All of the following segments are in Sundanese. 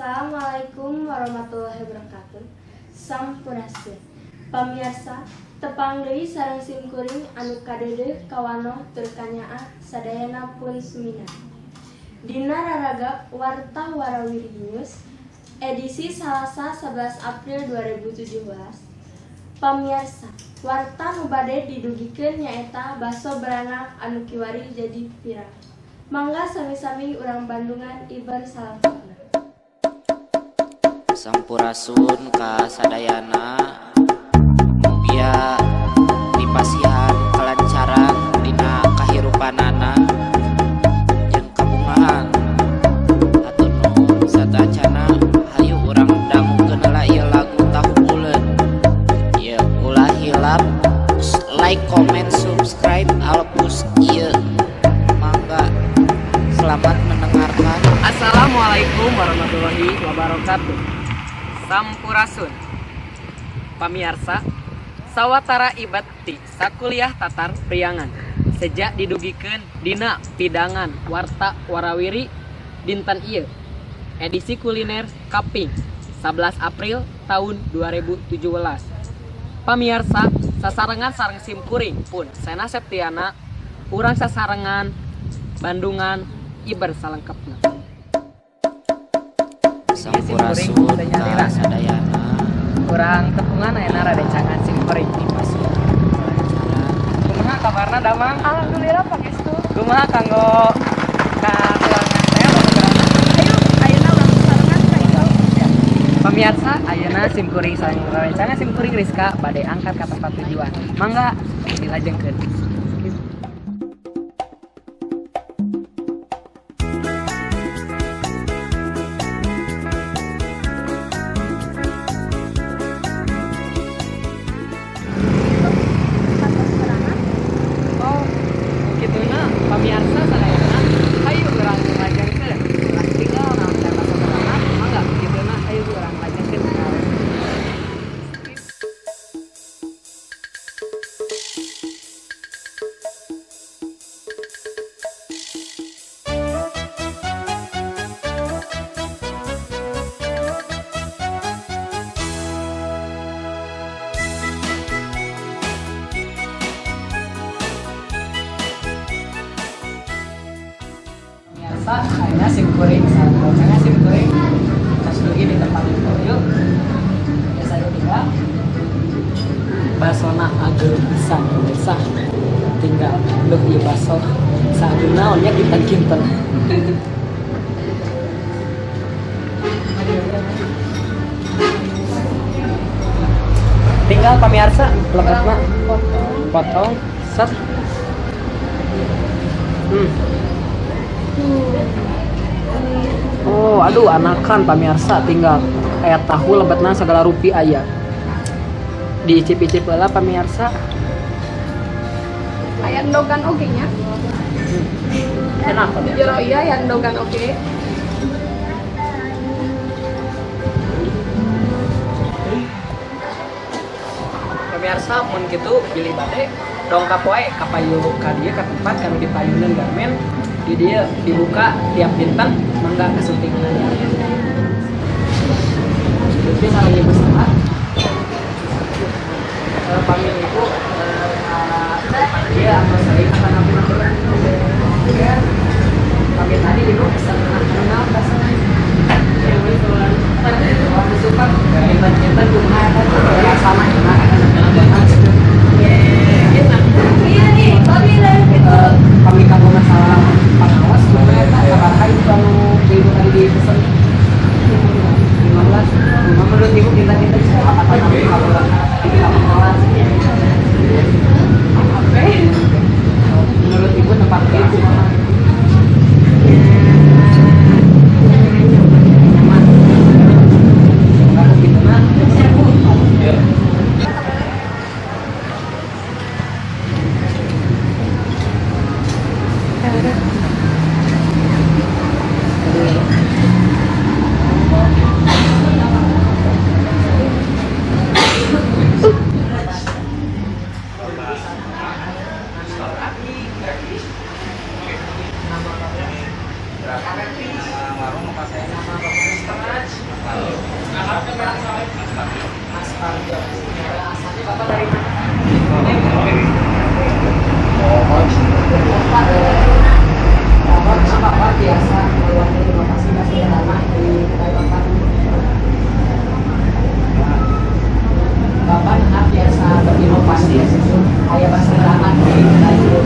Assalamualaikum warahmatullahi wabarakatuh. Sampurasun. Pamiarsa, tepang deui sareng simkuring anu kadeudeuh kawanoh tur kanyaah sadayana pun sumina. Dina raraga Warta Warawiri News edisi Salasa 11 April 2017. Pamiarsa, warta nu bade didugikeun nyaeta baso beranak anu kiwari jadi viral. Mangga sami-sami urang Bandungan Iber salengkapna. Sampurasun ka sadayana, mugia dipasihan kelancaran dina kahirupanana jeung kabungahan. Hatur nuhun satacana, hayu urang dangukeun heula ieu lagu Tahu Buleut. Ieu ulah hilap like, comment, subscribe Alpus ieu. Mangga, selamat mendengarkan. Assalamualaikum warahmatullahi wabarakatuh. Sampurasun. Pamiarsa, sawatara ibet ti sakuliah Tatar Priangan sejak didugikeun dina pidangan Warta Warawiri dinten ieu edisi kuliner kaping 11 April tahun 2017. Pamiarsa, sasarengan sareng simkuring pun Sena Septiana, urang sasarengan Bandungan Iber salengkapna. Sampurasun ka sadayana. Kurang tepungan ayeuna rerencangan simkuring. Dipasihan kelancaran. Kumaha kabarna, Damang? Alhamdulillah, pangestu. Kumaha kanggo ka tuangan teh program? Ayo, ayeuna urang sasarengan ka ieu. Pamiarsa, ayeuna simkuring sareng rerencangan simkuring Rizka bade angkat ka tempat tujuan. Mangga dilajengkeun. Atas beranak. Oh, kituna pamiarsa sadayana, hayu urang lajengkeun. Ulah tinggal naon teh basa beranak, mangga kituna hayu urang lajengkeun. Pemirsa, akhirnya sim kuring sareng rerencangan sim kuring tos dugi di tempat itu. Yuk, biasa tinggal basona ageung pisan, pemirsa. Tinggal duh ieu baso sageung naon nya kinten-kinten. Tinggal pamirsa lebetna potong set. Oh, aduh anakan pamirsa, tinggal aya tahu lebetna segala rupi aya. Diicip-icip heula, pamirsa. Aya endogan oge nya. Enak. Di jero ieu aya endogan oge. Pemirsa, mun kitu bilih bade dongkap wae ka payu ka dieu ka tempat kanu dipayuneun garmen di dieu, dibuka tiap dinten. Mangga kasuntingan. Lutfi sareng ibu saha? Pami ibu ka tempat dieu atau sering atau napi ya? Pami tadi ibu pesen naon basona? Oh, super. Kinten-kinten kumaha eta rasana, enak? Enak. Iya nih, babi lah gitu. Pami kanggo masalah pangaos kumaha eta, sabaraha ibu anu ibu tadi dipesen? 15. Kumaha menurut ibu kinten-kinten apa napi kanggo pangaos? Menurut ibu tempat ieu kumaha? Nyaman. Enggak begitu nah. Mas Parjo. Asalnya Bapak dari mana? Bapak, Bapak, kenapa Bapak biasa meluangkan inovasi bakso beranak di kedai Bapak? Bapak nah biasa berinovasi kayak bakso beranak di kedai itu.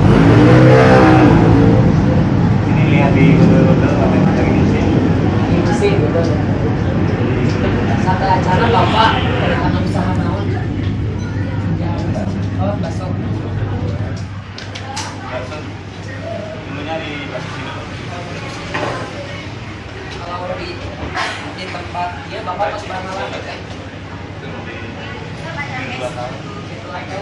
Ini lihat di Google Google apa yang ada di mesin. Di mesin gitu. Sateuacanna Bapak pernah usaha naon? Oh, bakso. Bakso dulunya di bakso sini. Kalau di tempat dia Bapak tos berapa lama teh? Itu di 2 tahun. Itu aja.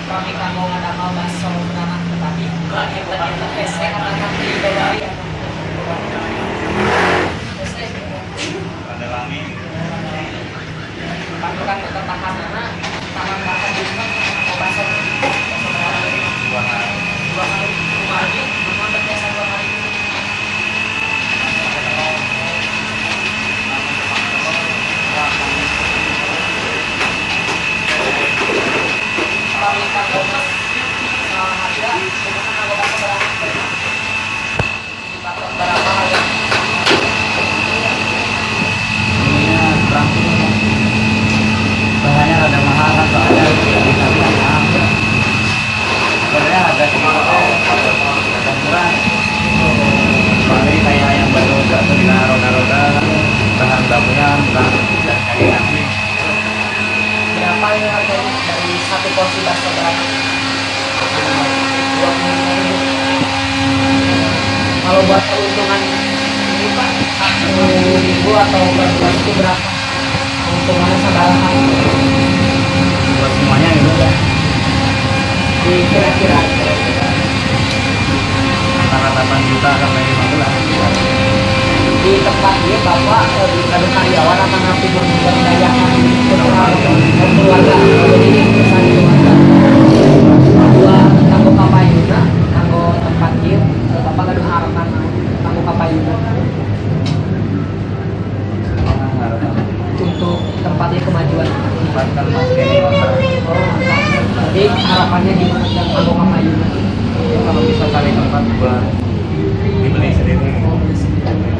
Kami kanggo ngadamel bakso beranak tetapi kita hese karena kaki bawah. Hese. Ada lami gitu. Panu kan ketahanana tahan makan juga mau bakso bakso beranak 2 hari. 2 hari kemarin memang terbiasa 2 hari. Kami kanggo mas harga kumaha kanggo bakso beranak teh? Dipatok berapa harga? Ininya kurang, bahannya rada mahal kan, soalnya di mahal. Sebenarnya harga segitu teh rada murah, soalnya kayak yang baru bakso di roda-roda bahan bakunya bukan dari daging asli. Berapa ini harganya dari satu porsi bakso beranak? 25.000. Kalau buat keuntungan ini Pak, satu minggu atau per bulan itu berapa? Keuntungannya sabaraha? Buat semuanya gitu Ya. Di kira-kira antara 8 juta sampai 15. Di tempat ini Bapak gaduh karyawan atau nanti memberdayakan keluarga, keluarga? Jadi ini perusahaan keluarga. Dua kanggo kapayuna, kanggo tempat ieu, Bapak gaduh harapan naon kanggo kapayuna untuk tempatnya, kemajuan? Tempat kan masih kayak kontrak. Oh, mantap. Jadi harapannya gimana dan kanggo kapayuna? Ya, kalau bisa cari tempat buat Dibeli sendiri. Oh, beli sendiri.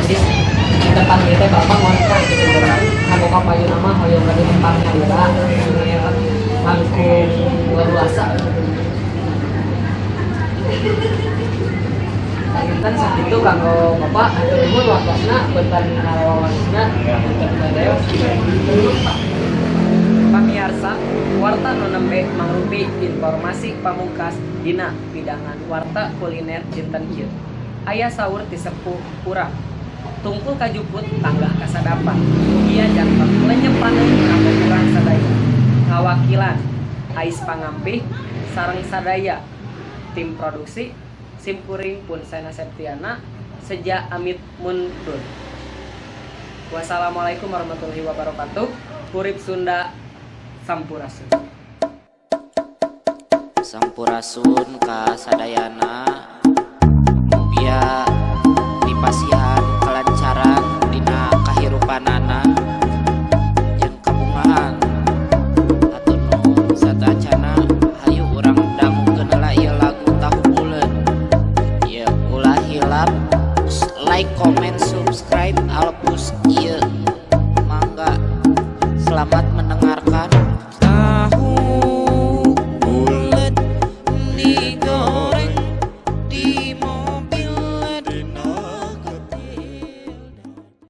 Jadi di tempat ieu teh Bapak ngontrak gitu kan. Kanggo kapayuna mah hoyong gaduh tempat nyalira, langkung leluasa gitu. Panginten sakitu kanggo Bapak, hatur nuhun waktosna, punten ngalawawanisna, punten sadaya. Pamiarsa, warta nu nembe mangrupi informasi pamungkas dina pidangan warta kuliner dinten ieu. Aya saur ti sepuh urang. Tungkul kajuput tanggah kasadapan. Mugia janten lenyepaneun kanggo urang sadaya. Ngawakilan Ais Pangampih sareng sadaya tim produksi, simkuring pun Sena Septiana seja amit mundur. Wassalamualaikum warahmatullahi wabarakatuh. Urip Sunda, Sampurasun. Sampurasun ka sadayana, mugia dipasihan kelancaran dina kahirupanana jeung kabungahan. Hatur nuhun sateuacanna, hayu urang dangukeun heula ieu lagu Tahu Buleud. Ieu ulah hilap like, comment, subscribe Alpus ieu. Mangga, selamat.